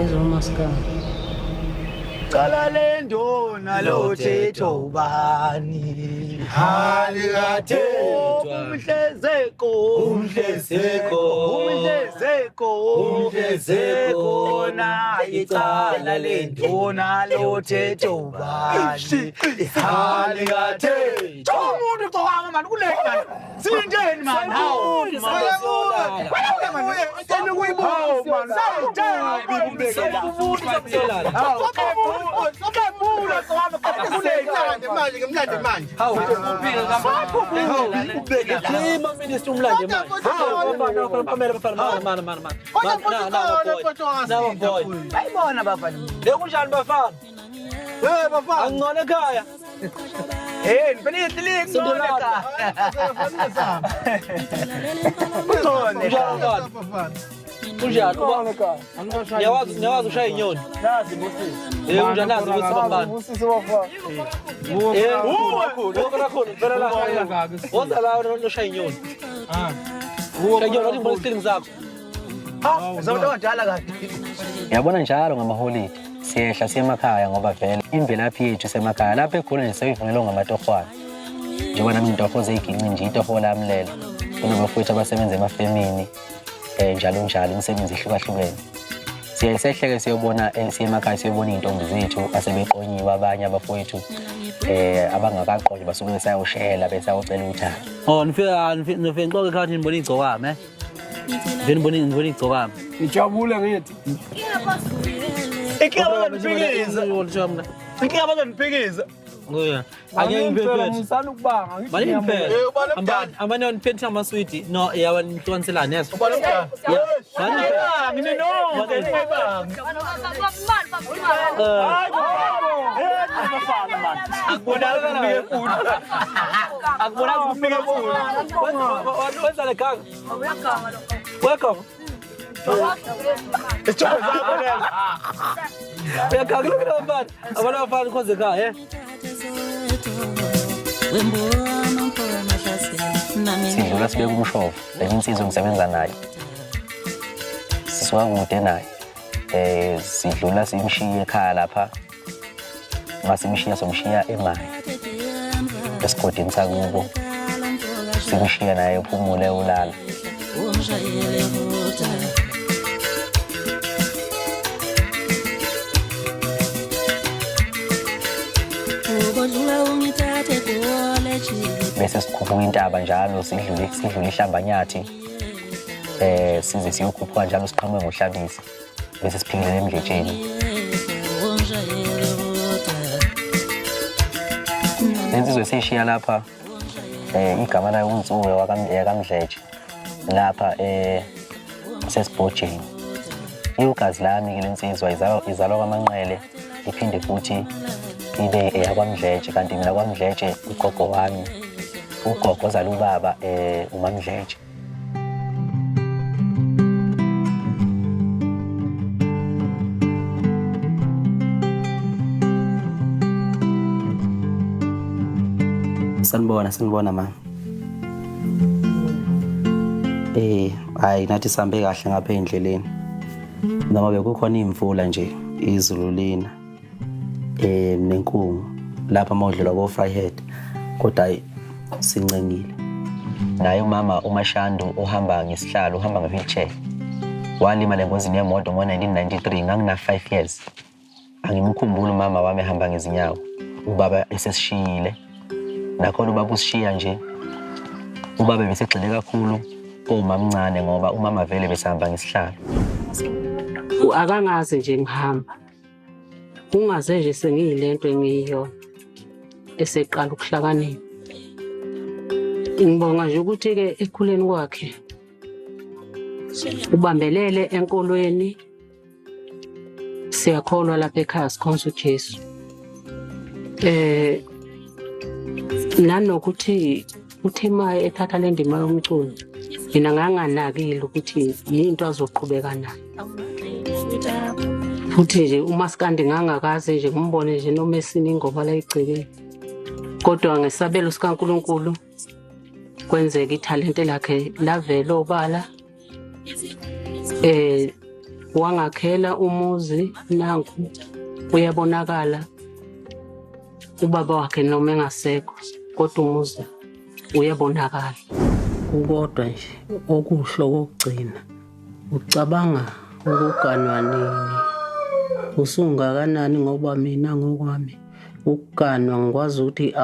Ezomaskandi. Cala lendona lothetho ubani Halikathethwa. Umhlezeko Umhlezeko. Umhlezeko Umhlezeko. na icala lendona lothetho ubani Halikathethwa. Umuntu cowama mani kule mani Sinjeni mani hawu Manje ngimlande manje. Klima minister umlande manje. Bafana bafana bafana mana mana mana. Kodwa futhi khona futhi Nawo boy. Bayibona bafana. Bekunjani bafana? Hey bafana. Angcono ekhaya. Hey, ngifanele ngcono ekhaya. Kungcono Kunjani ekhaya. bafana? Kunjani? Ngiyawazi ngiyawazi ushaya inyoni. Nazi Busisi. Eh kunjani nazi ukuthi bafana. Busisi bafana. Eh uwe kakhulu vela la. Woza la ushaya inyoni. Ah. Shaya inyoni wathi ngibona isikilingi sakho. Ha, zabantu abadala kade. Yabona njalo ngamaholide siyehla siye emakhaya ngoba vele imvelaphi yethu isemakhaya lapho ekhona nje seyivunyelwe ngamatohwana njengoba nami ngitohoza ey'ginci nje itoho lami lelo kunabafowethu abasebenza emafemini um njalo njalo imisebenzi ehlukahlukene siye sehleke siyobona siye emakhaya siyobona iy'ntombi zethu asebeqonyiwe abanye abafowethu um abangakaqonywa basuke besayoshela besayocela uthando. Oh nifika nifika nixoxe ekhaya nibona igcokama eh. Nifike nibona nibona igcokama. Ngijabule ngithi. Inkinga bazoniphikisa. Inkinga bazoniphikisa. Nguye. Ake ngiphethe. Ngisana ukubanga. Ngithi Manje ngiyamuzwa. ngiphethe. Eh, ubani omdala? Abanye niphethe amaswidi. No, yawa nihlukaniselane yeso. Ubani omdala? Manje Nginonke ningayibanga. Hayi bo. Akubonakali kumike enkulu. akubonakali Kumike enkulu. Wenza le ganga. Welcome. Isithombe sakho leso. Uyaganga lokho bafana. Abantu abafana khonze ekhaya eh. Sidlula sibeka umshovo lenye insizwa engisebenza nayo sisuka kude naye um sidlula simshiye ekhaya lapha masimshiya somshiya emayi esigodini sakubo simshiya naye uphumule ulala. Bese sikhuphuka intaba njalo sidlule sidlule ihlambanyathi eh size siyokhuphuka njalo siqhamuke ngohlabisa bese siphikelela emdletsheni. Lensizwa esiyishiya lapha eh igama layo uNsuwe wakaMdletshe lapha eh sesibhojeni. Iwugazi lami ke lensizwa izalwa kwaManqele iphinde futhi ibe eyakwaMdletshe kanti mina kwaMdletshe ugogo wami ugogo ozala ubaba eh uMaMdletshe. Sanibona, sanibona mama. Eh, hayi nathi sihambe kahle ngapha endleleni. Noma bekukhona imvula nje izulu lina. Eh nenkungu lapha mawudlula ko Vryheid. Kodwa hayi sincengile. Naye umama uMashandu uhamba ngesihlalo uhamba nge-wheelchair. Walimala engozini yemoto ngo-1993 ngangina 5 years. Angimkhumbuli umama wami ehamba ngezinyawo. Ubaba esesishiyile. Nakhona ubaba usishiya nje. Ubaba besegxile kakhulu komamncane ngoba umama vele besahamba ngesihlalo. Akangazi nje ngihamba. Ungaze nje sengiyilento engiyiyona eseqala ukuhlakanipha. Ngibonga nje ukuthi-ke ekukhuleni kwakhe ubambelele enkolweni. Siyakholwa lapha ekhaya sikhonza uJesu. Nanokuthi uthe ma ethatha le ndima yomculo mina nganganakile ukuthi yinto azoqhubeka nayo. Futhi nje umaskandi ngangakaze nje ngimbone nje noma esina ingoma la egcekeni. Kodwa ngesabelo sikaNkulunkulu kwenzeka ithalente lakhe lavela obala. Wangakhela umuzi nanku uyabonakala ubaba wakhe noma engasekho, kodwa umuzi uyabonakala. Kukodwa nje okuhle okugcina, ucabanga ukuganwa nini, usungakanani? Ngoba mina ngokwami ukuganwa ngikwazi ukuthi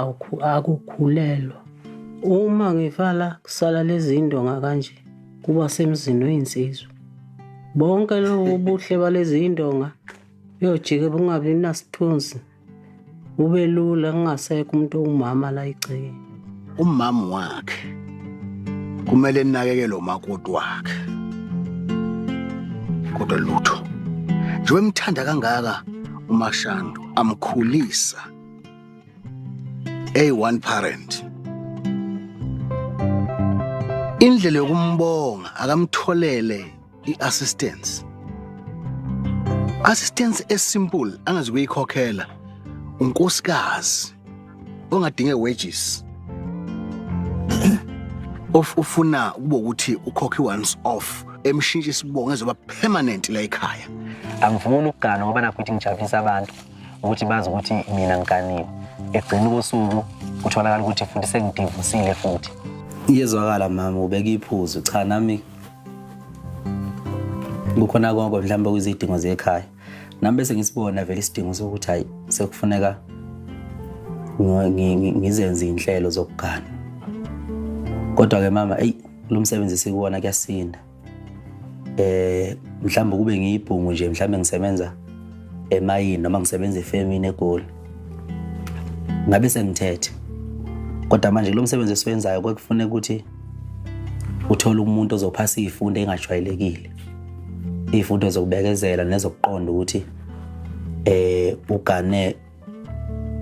akukhulelwa. Uma ngivala kusala lezi ndonga kanje, kuba semzini weyinsizwa. Bonke lobu buhle balezi ndonga buyojike bungabi nasithunzi, bube lula kungasekho umuntu owumama la egcekeni. Umama wakhe kumele enakekele umakoti wakhe, kodwa lutho nje wemthanda kangaka uMashando, amkhulisa a one parent. Indlela yokumbonga, akamtholele i-assistance, assistance esimple angazikuyikhokhela unkosikazi ongadinge wages of ufuna kube ukuthi ukhokhe once off, emshintshe isibongo ezoba permanent la ekhaya. Angifuni ukugana ngoba nakho ukuthi ngijabulisa abantu ukuthi bazi ukuthi mina ngiganiwe. Ekugcineni kosuku kutholakala ukuthi futhi sengidivusile futhi. Iyezwakala mama, ubeka iphuzu. Cha, nami kukhona konke mhlawumbe kuyizidingo zekhaya. Nami bese ngisibona vele isidingo sokuthi hayi, sekufuneka ngizenze iy'nhlelo zokugana. Kodwa-ke mama, eyi, lo msebenzi sikuwona kuyasinda. Mhlawumbe kube ngiyibhungu nje, mhlawumbe ngisebenza emayini noma ngisebenza efemini eGoli, ngabe sengithethe. Kodwa manje lo msebenzi esiwenzayo kwekufuneka ukuthi uthole umuntu ozophasa iy'fundo engajwayelekile, iy'fundo zokubekezela nezokuqonda ukuthi ugane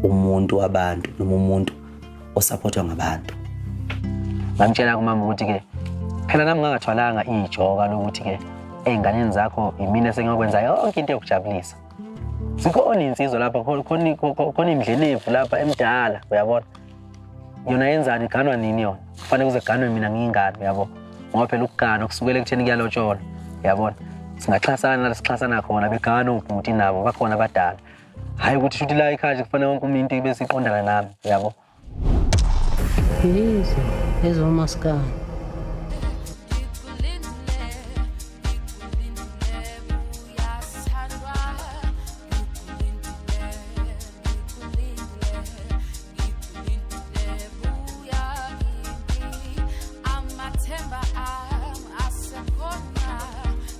umuntu wabantu noma umuntu osupportwa ngabantu. Ngamtshela kumama ukuthi-ke phela nami ngangathwalanga ijoka lokuthi-ke ey'nganeni zakho imina esengiyokwenza yonke into yokujabulisa. Zikhona iy'nsizwa lapha, khona indlelevu lapha emdala, uyabona, yona yenzani, iganwa nini yona? Kufanele kuze kuganwe mina ngiyingane, uyabo, ngoba phela ukugana kusukela ekutheni kuyalotsholwa, uyabona. Singaxhasana la sixhasana khona, begana obhuti nabo bakhona abadala, hhayi ukuthi shuthi la ekhaya nje kufanele wonke umuntu ibe siqondana nami, uyabo. Yizo ezomaskandi. Amathemba ami asekhona,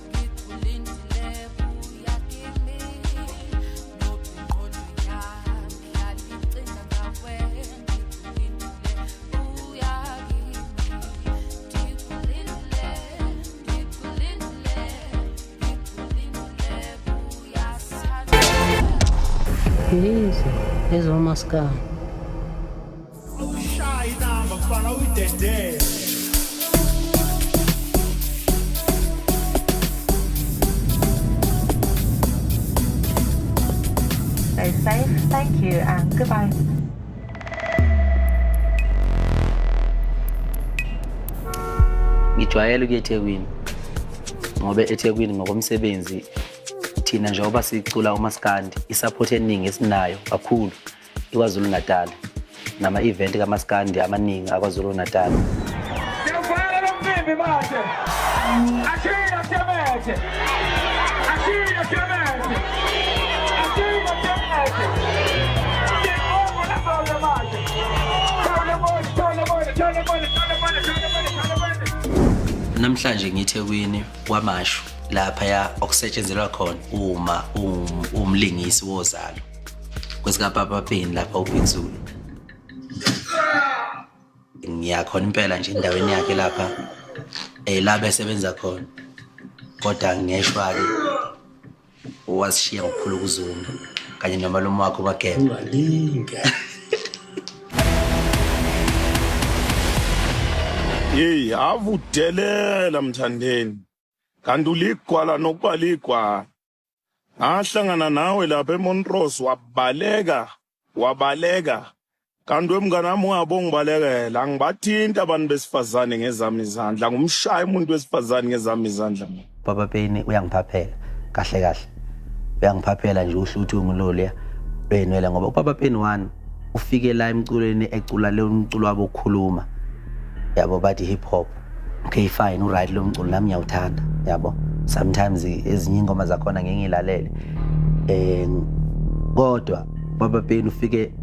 ngikulindile, buya kimi. Nobingqondo yami hlala icinga ngawe, ngikulindile, buya kimi. Ndikulindile, ndikulindile, ngikulindile, buya sithandwa. Yizo ezomaskandi. Ushaya inamba mfana, uyidedele. Stay safe. Thank you and goodbye. Ngijwayele ukuya eThekwini ngoba eThekwini ngokomsebenzi thina njengoba sicula umaskandi, isupport eningi esinayo kakhulu iKwaZulu Natal, nama-event kamaskandi amaningi aKwaZulu Natal. Siyawuvala lo mcimbi manje. Ashina Tebethe. Ashina Tebethe. Ashina Tebethe. Sibongo lapho manje. Thole bone, thole bone, thole bone, thole bone, thole bone, thole bone. Namhlanje ngiThekwini kwaMashu laphaya okusetshenzelwa khona uma umlingisi wozalo kwesikapapa Peni lapha uBig Zulu. Ngiyakhona impela nje endaweni yakhe lapha la besebenza khona, kodwa ngeshwa ke wasishiya ngokukhulu ukuzuma kanye nomalume wakhe uMageba. Ungalinge. Hey, avudelela Mthandeni. Kanti uligwala nokuba ligwala. Ngahlangana nawe lapha eMontrose, wabaleka, wabaleka. Kanti wemngane wami, ungabe ungibalekela, angibathinti abantu besifazane ngezami izandla, ngumshaya umuntu wesifazane ngezami izandla. Papa Peni uyangiphaphela. Kahle kahle uyangiphaphela nje uhluthu loluya lwey'nwele, ngoba uPapa Penny 1 ufike la emculweni ecula leyo mculo wabo okukhuluma, yabo, bathi hip hop. Okay, fine, uright lo mculo, nami ngiyawuthanda, yabo. Sometimes ezinye ingoma zakhona ngeke ngilalele, kodwa Papa Penny ufike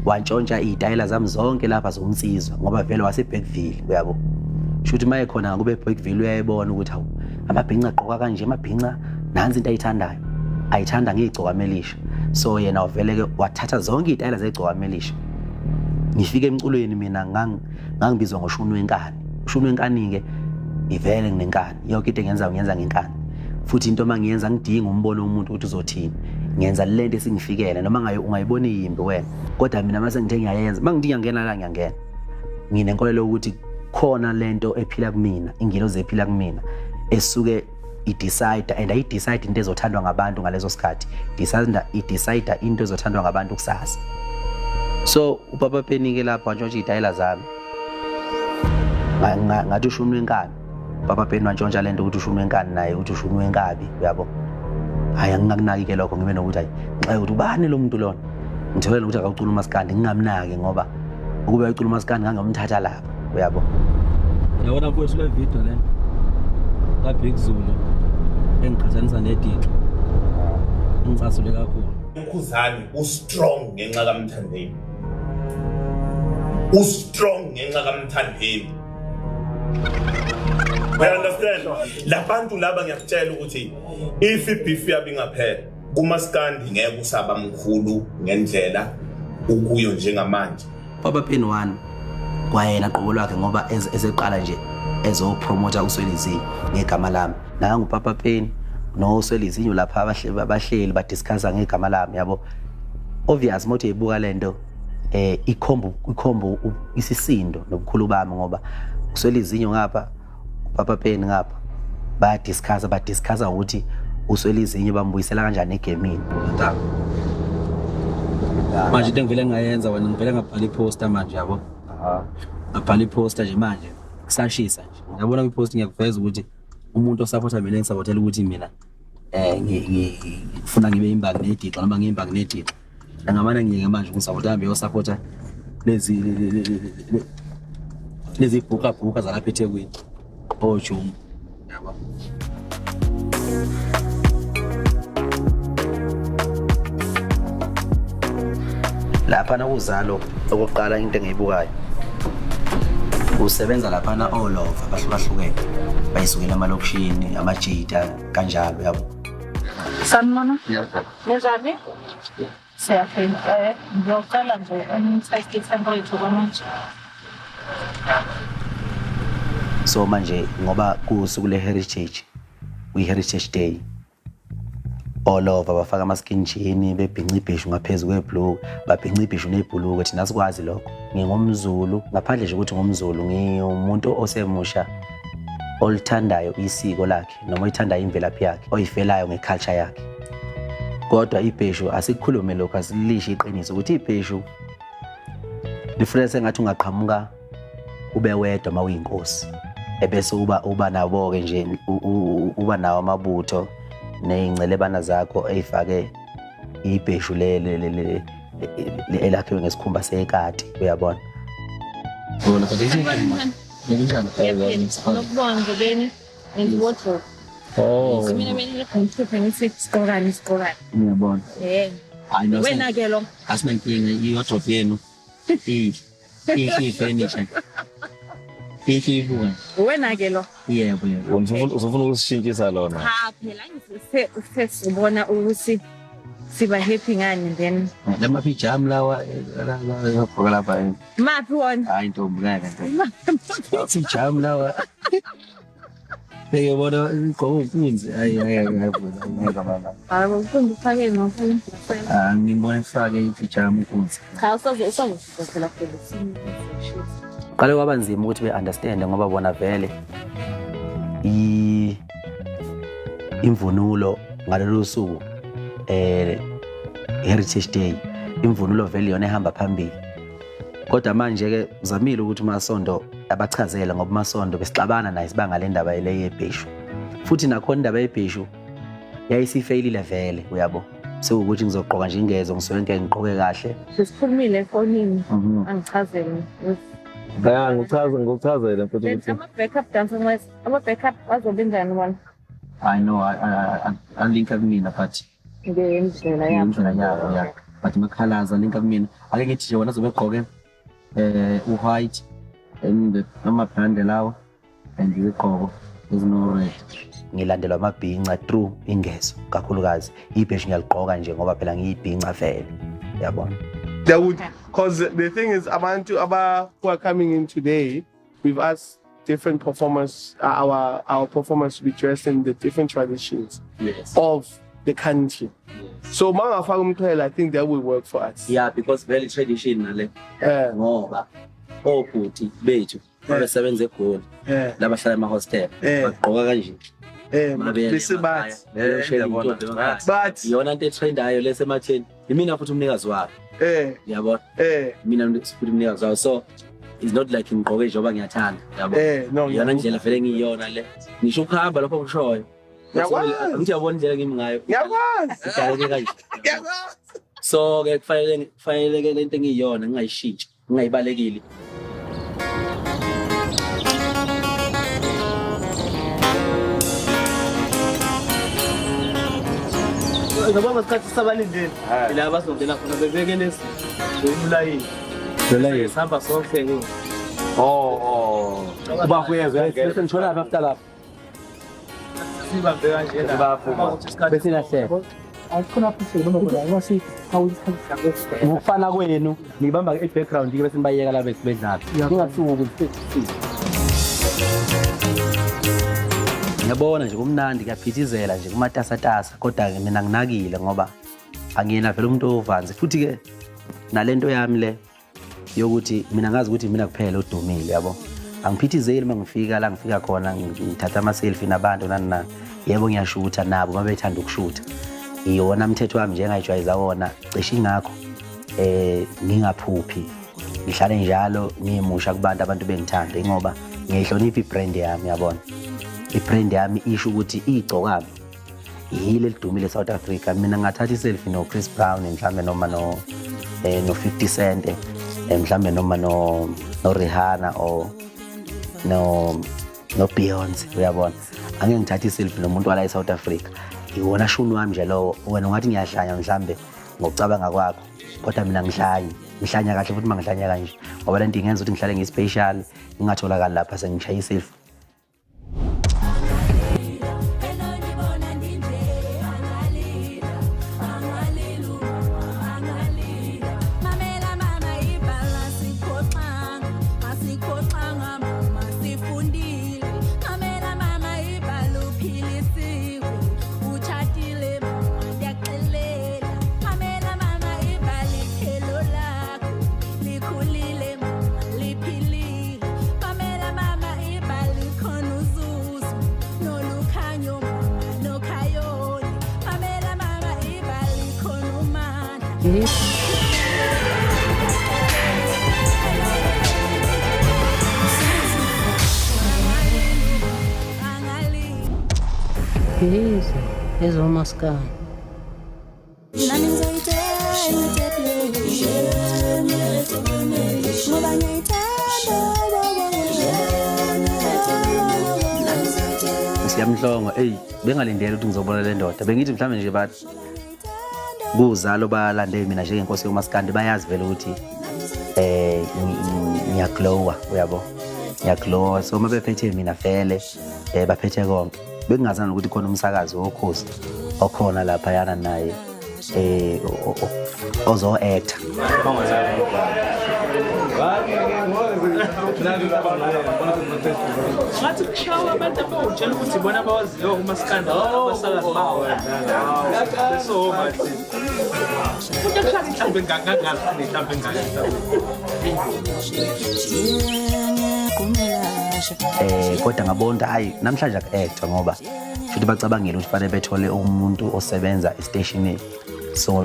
wantshontsha iy'tayela zami zonke lapha zomnsizwa, ngoba vele waseBergville, uyabo. Shuthi uma ekhona ngakube eBergville uyayibona ukuthi hawu, amabhinca agqoka kanje, amabhinca nansi into ayithandayo, ayithanda ngiyigcokama elisha. So yena wavele-ke wathatha zonke iy'tayela zegcokama elisha. Ngifike emculweni mina ngangibizwa ngoshuni wenkani. Ushuni wenkani-ke, ngivele nginenkani, yonke into engiyenzayo ngiyenza ngenkani, futhi into uma ngiyenza ngidinga umbono womuntu ukuthi uzothini. Ngenza lento esingifikele, noma ngayo ungayibona iyimbi wena, kodwa mina mase ngithe ngiyayenza, uma ngithi ngiyangena la ngiyangena. Nginenkolelo yokuthi khona lento ephila kumina, ingilozi ephila kumina esuke idecide, and ayidecide into ezothandwa ngabantu ngaleso sikhathi, decide idecide into ezothandwa ngabantu kusasa. So uPapa Penny ke lapho wantshontsha iy'tayela zami. Ngathi ushuni wenkani, Papa Penny wantshontsha lento ukuthi ushuni wenkani, naye ukuthi ushuni wenkabi, uyabo. Hhayi, angingakunaki-ke lokho, ngibe nokuthi hayi, ngixake ukuthi ubani lo muntu lona, ngitholele ukuthi akawucula umasikandi, ngingamnaki, ngoba ukube uyacula umasikandi ngangamthatha lapha, uyabo. Yabona mfowethu, le video le kaBig Zulu engiqhathanisa nedixo ingicasule kakhulu. Ukhuzani ustrong ngenxa kaMthandeni, ustrong ngenxa kaMthandeni. You understand? Labantu laba, ngiyakutshela ukuthi if ibeef yabo ingaphela, kumaskandi ngeke usaba mkhulu ngendlela ukuyo njengamanje. Papa Penny 1 kwayena qobo lwakhe, ngoba eseqala nje ezopromotha uSwelizinyo ngegama lami, nangu Papa Penny noSwelizinyo lapha abahleli badiscussa ngegama lami, yabo. Obvious mothi uyibuka lento, ikhomba isisindo nobukhulu bami, ngoba uSwelizinyo ngapha, Papa Penny ngapha, bayadiscussa, badiscussa ukuthi uSwelizinyo bambuyisela kanjani egemini. Manje into engivele ngayenza wena, ngivele ngabhala iposter manje, yabo, ngabhala iposter nje manje kusashisa nje, ngiyabona kwipost ngiyakuveza ukuthi umuntu osapotha mina, engisapotela ukuthi mina ngifuna ngibe imbangi nedixo noma ngiyimbangi nedixo, angamane ngiyeke manje ukusapota, hambe yosapota lezi bhuka bhuka zalapha eThekwini, ojumbo, yabo. Laphana kuzalo okokuqala into engiyibukayo, usebenza laphana olova abahlukahlukene, bayisukela emalokishini, amajita kanjalo, yabo. Sanibona. Ninjani? Siyaphila. Ngiyocela nje um-test i-temperature kwamanje. So manje ngoba kusuku le-heritage, kwi-heritage day, all over bafaka ama-skin jean, bebhinca ibheshu ngaphezu kwebhuluku, babhinca ibheshu nebhuluku. Thina sikwazi lokho. Ngingumzulu, ngaphandle nje ukuthi ngumzulu, ngiwumuntu osemusha olithandayo isiko lakhe noma oyithandayo imvelaphi yakhe, oyifelayo ngeculture yakhe. Kodwa ibheshu, asikukhulume lokhu, asilisho iqiniso ukuthi ibheshu lifuneka sengathi ungaqhamuka ube wedwa uma uyinkosi, ebese uba nabo-ke nje, uba nawo amabutho ney'ncelebana zakho ey'fake ibheshu elakhiwe ngesikhumba sekati, uyabona. Nokubonga ngobeni and wardrobe. Oh. Mina ngihluphe ngithi sigqokani sigqokani. Ngiyabona. Hayi no. Wena ke lo. Asinankinga, i-wardrobe yenu ihle ifurniture. Ihle ibuka. Wena ke lo. Yebo yebo. Uzofuna ukusishintshisa lona. Ha phela ngise sesibona ukuthi siba happy ngani then. Lama pijama lawa agqoka lapha. Maphi wona? Hayi ntombi, ngeke ntombi. Pijama lawa. Beke bona igqoka inkunzi. Hayi hayi hayi ngeke baba. Hayi mfundisi, ufake ngofake. Ah, ngibona ifake ipijama inkunzi. Cha, usazo usazo phela phela. Qale kwaba nzima ukuthi be-understande, ngoba bona vele imvunulo ngalolu suku, Heritage Day, imvunulo vele iyona ehamba phambili. Kodwa manje ke uzamile ukuthi uMasondo abachazele, ngoba uMasondo besixabana naye sibanga le ndaba le yebheshu, futhi nakhona indaba yebheshu Yayisifeyilile vele, uyabo. Sekuwukuthi ngizogqoka nje ingezo, ngisuke ngeke ngigqoke kahle. Sesikhulumile efonini. Angichazele. Ya, ngikuchaze, ngikuchazele mfethu ukuthi Ama-backup dancer, ama-backup azobe njani wona? I know alinka kumina, but Ngendlela yabo. Indlela yabo, ya. But amakhalaza alinka kumina. Ake ngithi nje wona azobe egqoke u-white and amabhande lawa and izigqoko ezino-red. Ngilandelwa amabhinca through ingezo kakhulukazi. Ibheshi ngiyaligqoka nje ngoba phela ngiyibhinca vele, yabona. They would, because the thing is, abantu aba who are coming in today, we've asked different performers, our performers to be dressed in the different traditions of the country. So mangafaka umqhele, I think that will work for us. Yeah, because vele tradition nale, ngoba obhuti bethu babesebenza eGoli, labahlala emahostel, bagqoka kanje. Bese bathi. But iyona into etrendayo lesematheni, imina futhi umnikazi wayo. Yabona, mina futhi umnikazi wayo, so it's not like ngigqoke njengoba ngiyathanda, yabo. No. Iyona ndlela vele ngiyiyona le, ngisho ukuhamba lokho ngishoyo. Ngiyakwazi. Ngithi uyabona indlela ngimi ngayo. Ngiyakwazi. Idaleke kanje. So ke kufanele ke lento engiyiyona ngingayishintshi, ngingayibalekeli. Ngoba ngesikhathi sabalindele ila bazongena khona bebeke lesi umlayini. Lo. Sihamba sonke ke. Oh. Uba kuyezwa bese ngithola lapha after lapha. Sibambe kanjena. Bese nahleka. Ngokufana kwenu ngibamba i-background ke bese nibayeka la bese bedlala. Ningasuki. Ngiyabona nje kumnandi, kuyaphithizela nje kumatasatasa, kodwa-ke mina nginakile ngoba angiyena vele umuntu ovanzi. Futhi-ke nalento yami le yokuthi mina ngazi ukuthi mina kuphela odumile, yabo. Angiphithizeli uma ngifika la ngifika khona, ngithatha ama-selfie nabantu nani nani. Yebo, ngiyashutha nabo uma bethanda ukushutha. Iwona mthetho wami nje engayijwayeza wona, cishe ingakho ngingaphuphi, ngihlale njalo ngimusha kubantu, abantu bengithande ngoba ngiyayihlonipha i-brand yami, yabona. I-brand yami isho ukuthi igcokami yile elidumile South Africa. Mina ngingathatha i-selfie no Chris Brown mhlambe, noma no 50 Cent, mhlambe, noma no Rihanna or no Beyonce, uyabona. Angeke ngithathe i-selfie nomuntu wala eSouth Africa. Iwona shuni wami nje lowo. Wena ungathi ngiyahlanya mhlambe ngokucabanga kwakho, kodwa mina ngihlanyi, ngihlanya kahle futhi mangihlanya kanje, ngoba lento ingenza ukuthi ngihlale ngi-special, ngingatholakali lapha sengishaya i-selfie. Mamela mama, ibala sikhoxanga, asikhoxanga mama, sifundile. Mamela mama, ibala uphilisiwe, utshatile mama, ndiyaxelela. Mamela mama, ibala ikhelo lakho likhulile mama, liphilile. Mamela mama, ibala ikhona uzuzu nolukhanyo mama, nokhayoni. Mamela mama, ibala ikhona umandla. Yizo ezomaskandi. Nami ngizoyithela ngoba ngiyayithanda. Siyamhlongo, eyi, bengalindele ukuthi ngizobona le ndoda. Bengithi mhlawumbe nje bathi kuzalo balande mina njengenkosi yomaskandi, bayazi vele ukuthi ngiyaglowa, uyabo, ngiyaglowa. So uma bephethe mina vele baphethe konke. Bekungazani ukuthi khona umsakazi wokhozi okhona laphayana naye ozo-acta. Ngathi kushawa abantu abawutshela ukuthi bona abawaziyo umaskandi, abasakazi bawo. So bathi. Umuntu ekushaya inhlambi engangazi nenhlambi engaka. Kodwa ngabona ukuthi hayi, namhlanje aku-actwa, ngoba futhi bacabangile ukuthi fanele bethole umuntu osebenza esiteshini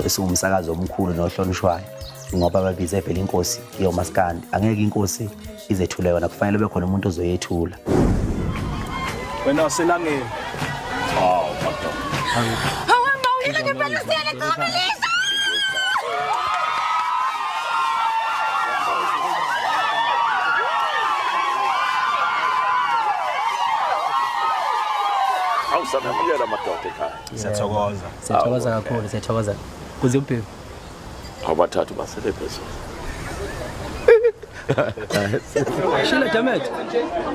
esiwumsakazo omkhulu nohlonishwayo, ngoba babize phela inkosi yomaskandi. Angeke inkosi izethule yona, kufanele kube khona umuntu ozoyethula. Wena waselangeni. Hawu madoda. Awama uhila ngempela usiyele Gcokamelisha. Awusanamukela madoda ekhaya. Siyathokoza. Siyathokoza kakhulu, siyathokoza. Kuze ubhebe. Abathathu basele phezulu. Shila Damet.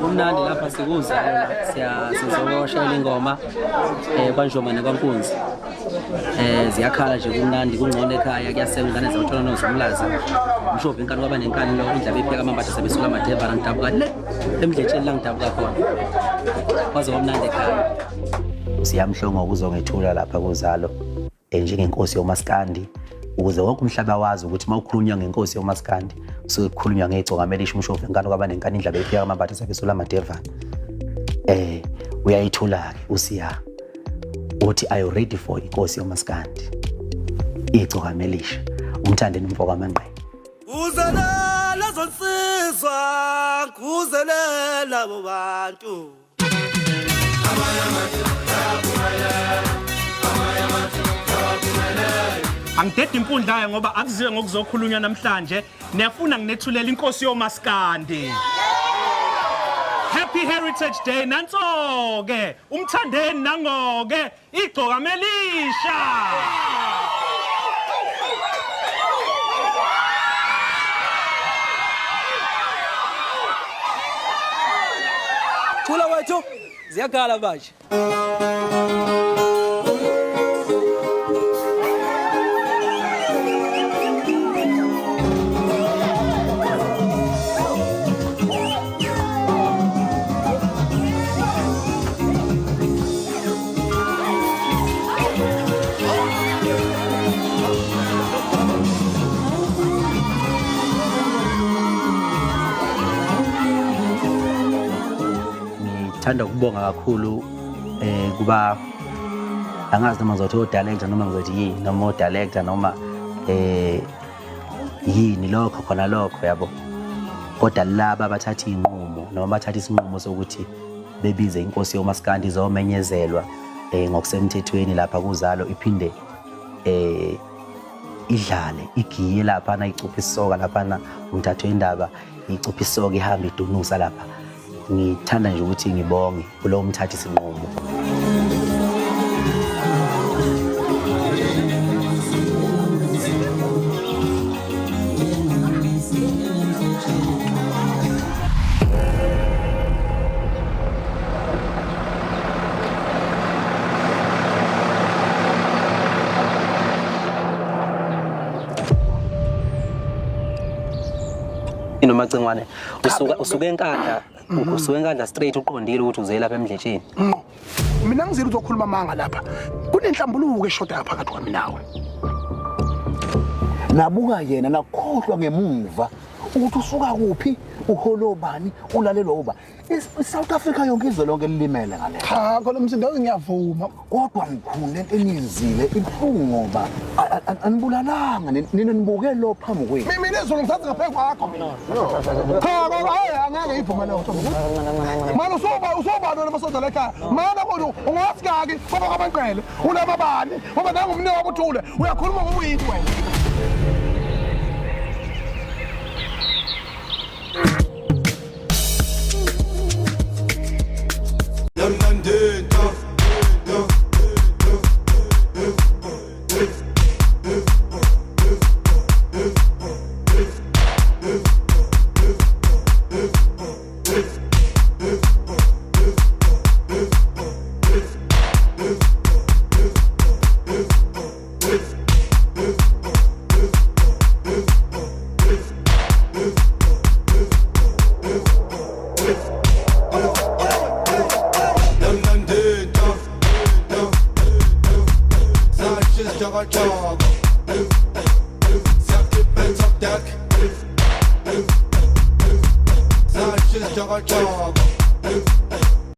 Kumnandi lapha sikuza siya sizoshayela ingoma kwaNjoma nakwaNkunzi. Ziyakhala nje kumnandi kungcono ekhaya kuyasebenza ingane zawuthola nozumlaza. Mshova inkani kwaba nenkani lo indlaba epheka amambatha sebesula amadeva ngidabuka le emdletsheni la ngidabuka khona. Kwaze kwamnandi ekhaya. Siyamhlongo ukuzongethula lapha kuzalo njengenkosi yomaskandi ukuze wonke umhlaba wazi ukuthi mawukhulunywa ngenkosi yomaskandi usuke kukhulunywa ngegcokamelisha umshova inkani kwaba nenkani indlaba epheka amambatha sebesula amadeva. Uyayithula ke usiya uthi are you ready for inkosi yomaskandi igcokamelisha umthandeni umfo kaManqele. Kuzelela zonsizwa kuzelela bobantu. Angidede impundla ngoba akuziwe ngokuzokhulunywa namhlanje. Niyafuna nginethulela inkosi yomaskandi. Happy Heritage Day nanso-ke umthandeni nangoke igcokamelisha. Thula wethu ziyakhala manje. Ngithanda ukubonga kakhulu kuba angazi noma ngizothi o-director noma ngizothi yini noma o-director noma yini lokho khona lokho yabo, kodwa laba abathatha iy'nqumo noma bathatha isinqumo sokuthi bebize inkosi yomaskandi izomenyezelwa ngokusemthethweni lapha kuzalo iphinde idlale igiye laphana icuphe isoka laphana umthatho indaba icuphe isoka ihambe idunusa lapha. Ngithanda nje ukuthi ngibonge kulowo mthathi isinqumo. Inomacingwane usuka eNkandla usuka eNkandla straight uqondile ukuthi uze lapha emdletsheni. Mina ngizile uzokhuluma manga lapha. Kunenhlambuluko eshodayo phakathi kwami nawe. Nabuka yena nakhohlwa ngemuva ukuthi usuka kuphi, uholo bani, ulalelwa uba. I-South Africa yonke izwe lonke lilimele ngale. Cha, khona umsindo ngiyavuma. Kodwa mkhulu lento eniyenzile ibuhlungu ngoba anibulalanga nina nibuke lo phambi kwenu. Mina izulu ngithatha ngaphezu kwakho mina. Cha, hayi angeke ivume leyo nto. Mana usoba wena masodla ekhaya. Mana kodwa ungathi kaki ngoba kwamanqele unamabani ngoba nangumnike wabuthule uyakhuluma ngoba uyini wena. Chaka chaka.